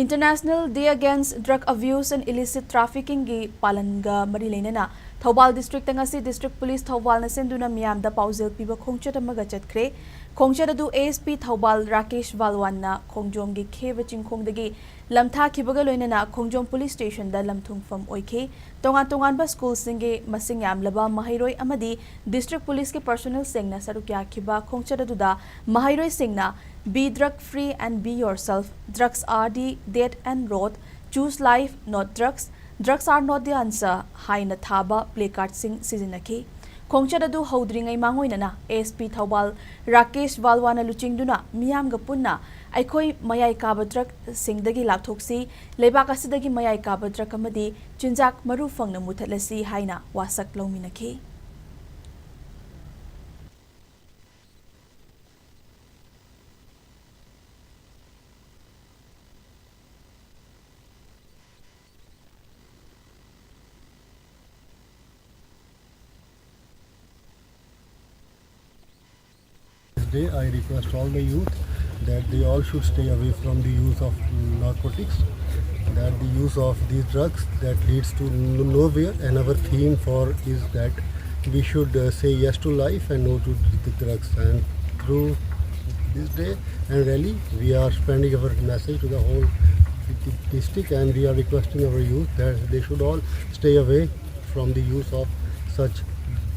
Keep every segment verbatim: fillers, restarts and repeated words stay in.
International Day Against Drug Abuse and Illicit Traffickingꯒꯤ ꯄꯥꯂꯟꯒ ꯃꯔꯤ ꯂꯩꯅꯅ ꯊꯧꯕꯥꯜ districtꯇ ꯉꯁꯤ district police ꯊꯧꯕꯥꯜꯅ ꯁꯤꯟꯗꯨꯅ ꯃꯤꯌꯥꯝꯗ ꯄꯥꯎꯖꯦꯜ ꯄꯤꯕ ꯈꯣꯡꯆꯠ ꯑꯃꯒ ꯆꯠꯈ꯭ꯔꯦ꯫ ꯈꯣꯡꯆꯠ ꯑꯗꯨ ASP ꯊꯧꯕꯥꯜ ꯔꯥꯀꯦꯁ ꯕꯥꯜꯋꯥꯟꯅ ꯈꯣꯡꯖꯣꯝꯒꯤ ꯈꯦꯕ ꯆꯤꯡꯈꯣꯡꯗꯒꯤ ꯂꯝꯊꯥꯈꯤꯕꯒ ꯂꯣꯏꯅꯅ ꯈꯣꯡꯖꯣꯝ police stationꯗ ꯂꯝꯊꯨꯡꯐꯝ ꯑꯣꯏꯈꯤ꯫ ꯇꯣꯉꯥꯟ ꯇꯣꯉꯥꯟꯕ schoolꯁꯤꯡꯒꯤ ꯃꯁꯤꯡ ꯌꯥꯝꯂꯕ ꯃꯍꯩꯔꯣꯏ ꯑꯃꯗꯤ district policeꯀꯤ personnelꯁꯤꯡꯅ ꯁꯔꯨꯛ ꯌꯥꯈꯤꯕ ꯈꯣꯡꯆꯠ ꯑꯗꯨꯗ ꯃꯍꯩꯔꯣꯏꯁꯤꯡꯅ "Be drug free and be yourself. Drugs are the death and rot. Choose life, not drugs. Drugs are not the answer" ꯍꯥꯏꯅ ꯊꯥꯕ placardꯁꯤꯡ ꯁꯤꯖꯤꯟꯅꯈꯤ꯫ ꯈꯣꯡꯆꯠ ꯑꯗꯨ ꯍꯧꯗ꯭ꯔꯤꯉꯩ ꯃꯥꯡꯑꯣꯏꯅꯅ ASP ꯊꯧꯕꯥꯜ ꯔꯥꯀꯦꯁ ꯕꯥꯜꯋꯥꯅ ꯂꯨꯆꯤꯡꯗꯨꯅ ꯃꯤꯌꯥꯝꯒ ꯄꯨꯟꯅ "ꯑꯩꯈꯣꯏ ꯃꯌꯥꯏ ꯀꯥꯕ drugꯁꯤꯡꯗꯒꯤ ꯂꯥꯞꯊꯣꯛꯁꯤ, ꯂꯩꯕꯥꯛ ꯑꯁꯤꯗꯒꯤ ꯃꯌꯥꯏ ꯀꯥꯕ drug ꯑꯃꯗꯤ ꯆꯤꯟꯖꯥꯛ ꯃꯔꯨ ꯐꯪꯅ ꯃꯨꯊꯠꯂꯁꯤ" ꯍꯥꯏꯅ ꯋꯥꯁꯛ ꯂꯧꯃꯤꯟꯅꯈꯤ꯫ This day, I request all the youth that they all should stay away from the use of narcotics, that the use of these drugs that leads to n-, nowhere, and our theme for is that we should, uh, say yes to life and no to the drugs. And through this day and rally, we are spreading our message to the whole district, and we are requesting our youth that they should all stay away from the use of such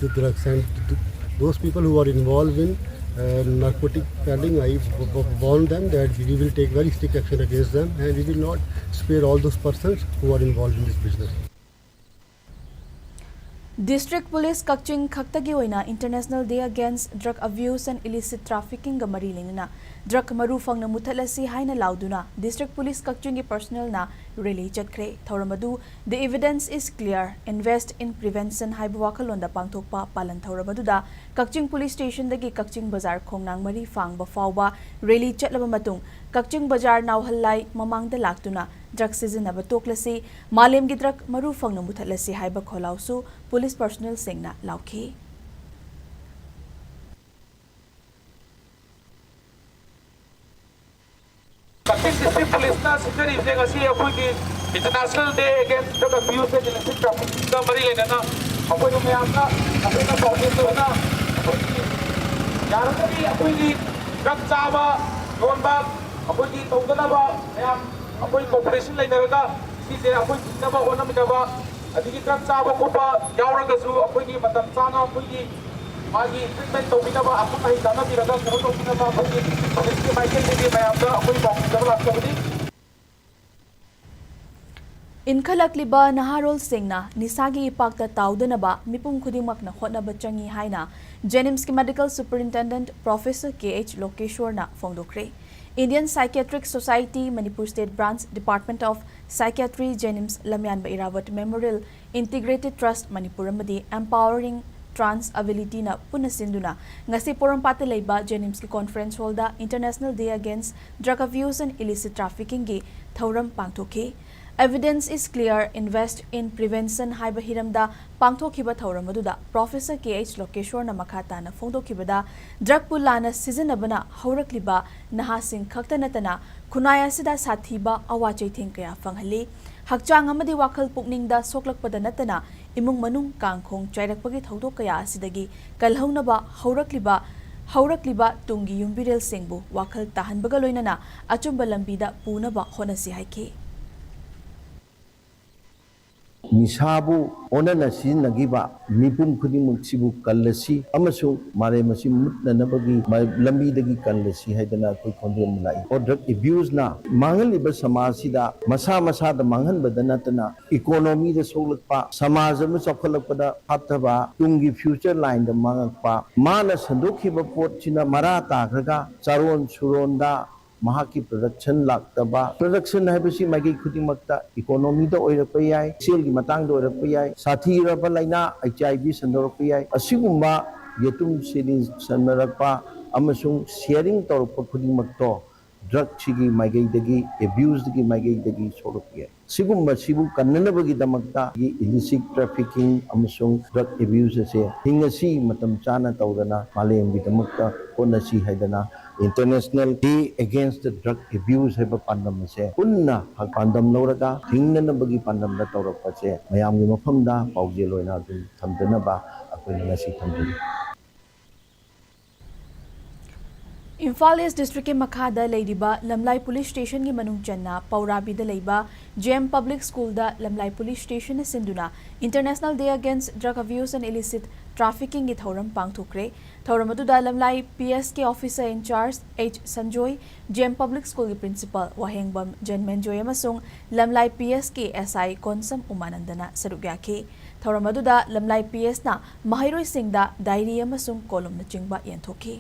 the drugs, and th-, those people who are involved in, uh, narcotic peddling, I w-, w-, warn them that we will take very strict action against them, and we will not spare all those persons who are involved in this business. District Police ꯀꯛꯆꯤꯡ ꯈꯛꯇꯒꯤ ꯑꯣꯏꯅ International Day Against Drug Abuse and Illicit Traffickingꯒ ꯃꯔꯤ ꯂꯩꯅꯅ "Drug ꯃꯔꯨ ꯐꯪꯅ ꯃꯨꯊꯠꯂꯁꯤ" ꯍꯥꯏꯅ ꯂꯥꯎꯗꯨꯅ District Police ꯀꯛꯆꯤꯡꯒꯤ personnelꯅ rally ꯆꯠꯈ꯭ꯔꯦ꯫ ꯊꯧꯔꯝ ꯑꯗꯨ "The evidence is clear, invest in prevention" ꯍꯥꯏꯕ ꯋꯥꯈꯜꯂꯣꯟꯗ ꯄꯥꯡꯊꯣꯛꯄ ꯄꯥꯂꯟ ꯊꯧꯔꯝ ꯑꯗꯨꯗ ꯀꯛꯆꯤꯡ police stationꯗꯒꯤ ꯀꯛꯆꯤꯡ ꯕꯖꯥꯔ ꯈꯣꯡꯅꯥꯡ ꯃꯔꯤ ꯐꯥꯡꯕ ꯐꯥꯎꯕ rally ꯆꯠꯂꯕ ꯃꯇꯨꯡ, ꯀꯛꯆꯤꯡ ꯕꯖꯥꯔ ꯅꯥꯎꯍꯜꯂꯥꯏ ꯃꯃꯥꯡꯗ ꯂꯥꯛꯇꯨꯅ "Drug ꯁꯤꯖꯤꯟꯅꯕ ꯇꯣꯛꯂꯁꯤ, ꯃꯥꯂꯦꯝꯒꯤ drug ꯃꯔꯨ ꯐꯪꯅ ꯃꯨꯊꯠꯂꯁꯤ" ꯍꯥꯏꯕ ꯈꯣꯜꯂꯥꯎꯁꯨ police personnelꯁꯤꯡꯅ ꯂꯥꯎꯈꯤ꯫ ꯀꯛꯆꯤꯡ district ꯄꯨꯂꯤꯁꯅ ꯁꯤꯟꯖꯔꯤꯕꯁꯦ ꯉꯁꯤ ꯑꯩꯈꯣꯏꯒꯤ International Day Against Drug Abuse and Illicit Traffickingꯒ ꯃꯔꯤ ꯂꯩꯅꯅ ꯑꯩꯈꯣꯏꯅ ꯃꯌꯥꯝꯅ ꯑꯩꯈꯣꯏꯅ ꯄꯥꯎꯖꯦꯜ ꯑꯣꯏꯅ ꯑꯩꯈꯣꯏꯒꯤ ꯌꯥꯔꯒꯗꯤ ꯑꯩꯈꯣꯏꯒꯤ ꯗ꯭ꯔꯒ ꯆꯥꯕ ꯌꯣꯟꯕ ꯑꯩꯈꯣꯏꯒꯤ ꯇꯧꯗꯅꯕ ꯃꯌꯥꯝ ꯑꯩꯈꯣꯏ ꯀꯣꯑꯣꯄꯔꯦꯁꯟ ꯂꯩꯅꯔꯒ ꯁꯤꯁꯦ ꯑꯩꯈꯣꯏ ꯊꯤꯡꯅꯕ ꯍꯣꯠꯅꯃꯤꯟꯅꯕ, ꯑꯗꯒꯤ ꯗ꯭ꯔꯒ ꯆꯥꯕ ꯈꯣꯠꯄ ꯌꯥꯎꯔꯒꯁꯨ ꯑꯩꯈꯣꯏꯒꯤ ꯃꯇꯝ ꯆꯥꯅ ꯑꯩꯈꯣꯏꯒꯤ ꯃꯥꯒꯤ ꯇ꯭ꯔꯤꯠꯃꯦꯟ ꯇꯧꯕꯤꯅꯕ, ꯑꯈꯪ ꯑꯍꯩ ꯇꯥꯟꯅꯕꯤꯔꯒ ꯀꯩꯅꯣ ꯇꯧꯕꯤꯅꯕ ꯑꯩꯈꯣꯏꯒꯤ ꯄꯨꯂꯤꯁꯀꯤ ꯃꯥꯏꯀꯩꯗꯒꯤ ꯃꯌꯥꯝꯗ ꯑꯩꯈꯣꯏ ꯄꯥꯎ ꯄꯤꯖꯕ ꯂꯥꯛꯆꯕꯅꯤ꯫ ꯏꯟꯈꯠꯂꯛꯂꯤꯕ ꯅꯍꯥꯔꯣꯜꯁꯤꯡꯅ ꯅꯤꯁꯥꯒꯤ ꯏꯄꯥꯛꯇ ꯇꯥꯎꯗꯅꯕ ꯃꯤꯄꯨꯝ ꯈꯨꯗꯤꯡꯃꯛꯅ ꯍꯣꯠꯅꯕ ꯆꯪꯏ ꯍꯥꯏꯅ ꯖꯦꯅꯤꯝꯁꯀꯤ medical superintendent professor K H ꯂꯣꯀꯦꯁ꯭ꯋꯔꯅ ꯐꯣꯡꯗꯣꯛꯈ꯭ꯔꯦ꯫ Indian Psychiatric Society, Manipur State Branch, Department of Psychiatry, JNIMS, ꯂꯝꯌꯥꯟꯕ Irabot Memorial Integrated Trust Manipur ꯑꯃꯗꯤ Empowering Trans Abilityꯅ ꯄꯨꯟꯅ ꯁꯤꯟꯗꯨꯅ ꯉꯁꯤ ꯄꯣꯔꯣꯝꯄꯥꯠꯇ ꯂꯩꯕ ꯖꯦꯅꯤꯝꯁꯀꯤ conference hallꯗ International Day Against Drug Abuse and Illicit Traffickingꯒꯤ ꯊꯧꯔꯝ ꯄꯥꯡꯊꯣꯛꯈꯤ꯫ Evidence is clear, invest in prevention ꯍꯥꯏꯕ ꯍꯤꯔꯝꯗ ꯄꯥꯡꯊꯣꯛꯈꯤꯕ ꯊꯧꯔꯝ ꯑꯗꯨꯗ ꯄ꯭ꯔꯣꯐꯦꯁꯔ ꯀꯦ ꯑꯩꯆ ꯂꯣꯀꯦꯁ꯭ꯋꯔꯅ ꯃꯈꯥ ꯇꯥꯅ ꯐꯣꯡꯗꯣꯛꯈꯤꯕꯗ, ꯗ꯭ꯔꯒꯄꯨ ꯂꯥꯟꯅ ꯁꯤꯖꯤꯟꯅꯕꯅ ꯍꯧꯔꯛꯂꯤꯕ ꯅꯍꯥꯁꯤꯡ ꯈꯛꯇ ꯅꯠꯇꯅ ꯈꯨꯟꯅꯥꯏ ꯑꯁꯤꯗ ꯁꯥꯊꯤꯕ ꯑꯋꯥ ꯆꯩꯊꯦꯡ ꯀꯌꯥ ꯐꯪꯍꯜꯂꯤ꯫ ꯍꯛꯆꯥꯡ ꯑꯃꯗꯤ ꯋꯥꯈꯜ ꯄꯨꯛꯅꯤꯡꯗ ꯁꯣꯛꯂꯛꯄꯗ ꯅꯠꯇꯅ ꯏꯃꯨꯡ ꯃꯅꯨꯡ ꯀꯥꯡꯈꯣꯡ ꯆꯥꯏꯔꯛꯄꯒꯤ ꯊꯧꯗꯣꯛ ꯀꯌꯥ ꯑꯁꯤꯗꯒꯤ ꯀꯜꯍꯧꯅꯕ ꯍꯧꯔꯛꯂꯤꯕ ꯍꯧꯔꯛꯂꯤꯕ ꯇꯨꯡꯒꯤ ꯌꯨꯝꯕꯤꯔꯦꯜꯁꯤꯡꯕꯨ ꯋꯥꯈꯜ ꯇꯥꯍꯟꯕꯒ ꯂꯣꯏꯅꯅ ꯑꯆꯨꯝꯕ ꯂꯝꯕꯤꯗ ꯄꯨꯅꯕ ꯍꯣꯠꯅꯁꯤ ꯍꯥꯏꯈꯤ꯫ ꯅꯤꯁꯥꯕꯨ ꯑꯣꯟꯅꯅ ꯁꯤꯖꯤꯟꯅꯈꯤꯕ ꯃꯤꯄꯨꯝ ꯈꯨꯗꯤꯡꯃꯛꯁꯤꯕꯨ ꯀꯜꯂꯁꯤ ꯑꯃꯁꯨꯡ ꯃꯥꯂꯦꯝ ꯑꯁꯤ ꯃꯨꯠꯅꯅꯕꯒꯤ ꯂꯝꯕꯤꯗꯒꯤ ꯀꯜꯂꯁꯤ ꯍꯥꯏꯗꯅ ꯑꯩꯈꯣꯏ ꯈꯣꯟꯖꯦꯜ ꯑꯃ ꯂꯥꯛꯏ꯫ ꯗ꯭ꯔꯒ ꯑꯦꯕ꯭ꯌꯨꯁꯅ ꯃꯥꯡꯍꯜꯂꯤꯕ ꯁꯃꯥꯖꯁꯤꯗ ꯃꯁꯥ ꯃꯁꯥꯗ ꯃꯥꯡꯍꯟꯕꯗ ꯅꯠꯇꯅ ꯏꯀꯣꯅꯣꯃꯤꯗ ꯁꯣꯛꯂꯛꯄ, ꯁꯃꯥꯖ ꯑꯃ ꯆꯥꯎꯈꯠꯂꯛꯄꯗ ꯐꯠꯇꯕ, ꯇꯨꯡꯒꯤ ꯐ꯭ꯌꯨꯆꯔ ꯂꯥꯏꯟꯗ ꯃꯥꯡꯉꯛꯄ, ꯃꯥꯅ ꯁꯟꯗꯣꯛꯈꯤꯕ ꯄꯣꯠꯁꯤꯅ ꯃꯔꯥ ꯇꯥꯈ꯭ꯔꯒ ꯆꯥꯔꯣꯟ ꯁꯨꯔꯣꯟꯗ ꯃꯍꯥꯛꯀꯤ ꯄ꯭ꯔꯗꯛꯁꯟ ꯂꯥꯛꯇꯕ, ꯄ꯭ꯔꯗꯛꯁꯟ ꯍꯥꯏꯕꯁꯤ ꯃꯥꯏꯀꯩ ꯈꯨꯗꯤꯡꯃꯛꯇ, ꯏꯀꯣꯅꯣꯃꯤꯗ ꯑꯣꯏꯔꯛꯄ ꯌꯥꯏ, ꯁꯦꯜꯒꯤ ꯃꯇꯥꯡꯗ ꯑꯣꯏꯔꯛꯄ ꯌꯥꯏ, ꯁꯥꯊꯤꯔꯕ ꯂꯥꯏꯅꯥ ꯑꯩꯆ ꯑꯥꯏ ꯚꯤ ꯁꯟꯗꯣꯔꯛꯄ ꯌꯥꯏ꯫ ꯑꯁꯤꯒꯨꯝꯕ ꯌꯦꯇꯨꯝ ꯁꯤꯔꯤꯟ ꯁꯟꯅꯔꯛꯄ ꯑꯃꯁꯨꯡ ꯁꯤꯌꯥꯔꯤꯡ ꯇꯧꯔꯛꯄ ꯈꯨꯗꯤꯡꯃꯛꯇꯣ ꯗ꯭ꯔꯒꯁꯤꯒꯤ ꯃꯥꯏꯀꯩꯗꯒꯤ, ꯑꯦꯕ꯭ꯌꯨꯁꯀꯤ ꯃꯥꯏꯀꯩꯗꯒꯤ ꯁꯣꯛꯂꯛꯄ ꯌꯥꯏ꯫ ꯁꯤꯒꯨꯝꯕꯁꯤꯕꯨ ꯀꯟꯅꯅꯕꯒꯤꯗꯃꯛꯇ ꯏꯂꯤꯁꯤꯠ ꯇ꯭ꯔꯥꯐꯤꯀꯤꯡ ꯑꯃꯁꯨꯡ ꯗ꯭ꯔꯒ ꯑꯦꯕ꯭ꯌꯨꯁ ꯑꯁꯦ ꯊꯤꯡꯉꯁꯤ, ꯃꯇꯝ ꯆꯥꯅ ꯇꯧꯗꯅ ꯃꯥꯂꯦꯝꯒꯤꯗꯃꯛꯇ ꯍꯣꯠꯅꯁꯤ ꯍꯥꯏꯗꯅ International Day Against the Drug Abuse ꯍꯥꯏꯕ ꯄꯥꯟꯗꯝ ꯑꯁꯦ ꯄꯨꯟꯅ ꯄꯥꯟꯗꯝ ꯂꯧꯔꯒ ꯍꯤꯡꯅꯅꯕꯒꯤ ꯄꯥꯟꯗꯝꯗ ꯇꯧꯔꯛꯄꯁꯦ ꯃꯌꯥꯝꯒꯤ ꯃꯐꯝꯗ ꯄꯥꯎꯖꯦꯜ ꯑꯣꯏꯅ ꯑꯗꯨꯝ ꯊꯝꯖꯅꯕ ꯑꯩꯈꯣꯏꯅ ꯉꯁꯤ ꯊꯝꯖꯔꯤ꯫ ꯏꯝꯐꯥꯜ ꯏꯁ ꯗꯤꯁꯇ꯭ꯔꯤꯛꯀꯤ ꯃꯈꯥꯗ ꯂꯩꯔꯤꯕ ꯂꯝꯂꯥꯏ ꯄꯨꯂꯤꯁ ꯁ꯭ꯇꯦꯁꯟꯒꯤ ꯃꯅꯨꯡ ꯆꯟꯅ ꯄꯧꯔꯥꯕꯤꯗ ꯂꯩꯕ ꯖꯦꯝ ꯄꯕ꯭ꯂꯤꯛ ꯁ꯭ꯀꯨꯜꯗ ꯂꯝꯂꯥꯏ ꯄꯨꯂꯤꯁ ꯁ꯭ꯇꯦꯁꯟꯅ ꯁꯤꯟꯗꯨꯅ International Day Against Drug Abuse and Illicit Traffickingꯒꯤ ꯊꯧꯔꯝ ꯄꯥꯡꯊꯣꯛꯈ꯭ꯔꯦ꯫ ꯊꯧꯔꯝ ꯑꯗꯨꯗ Lamlai P S K officer in charge H Sanjoy, gem public ꯁ꯭ꯀꯨꯜꯒꯤ ꯄ꯭ꯔꯤꯟꯁꯤꯄꯥꯜ ꯋꯥꯍꯦꯡꯕꯝ ꯖꯟꯃꯦꯟꯖꯣꯏ ꯑꯃꯁꯨꯡ Lamlai P S K S I Konsam ꯎꯃꯥꯅꯟꯗꯅ ꯁꯔꯨꯛ ꯌꯥꯈꯤ꯫ ꯊꯧꯔꯝ ꯑꯗꯨꯗ ꯂꯝꯂꯥꯏ P S ꯅ ꯃꯍꯩꯔꯣꯏꯁꯤꯡꯗ ꯗꯥꯏꯔꯤ ꯑꯃꯁꯨꯡ ꯀꯣꯂꯨꯝꯅꯆꯤꯡꯕ ꯌꯦꯟꯊꯣꯛꯈꯤ꯫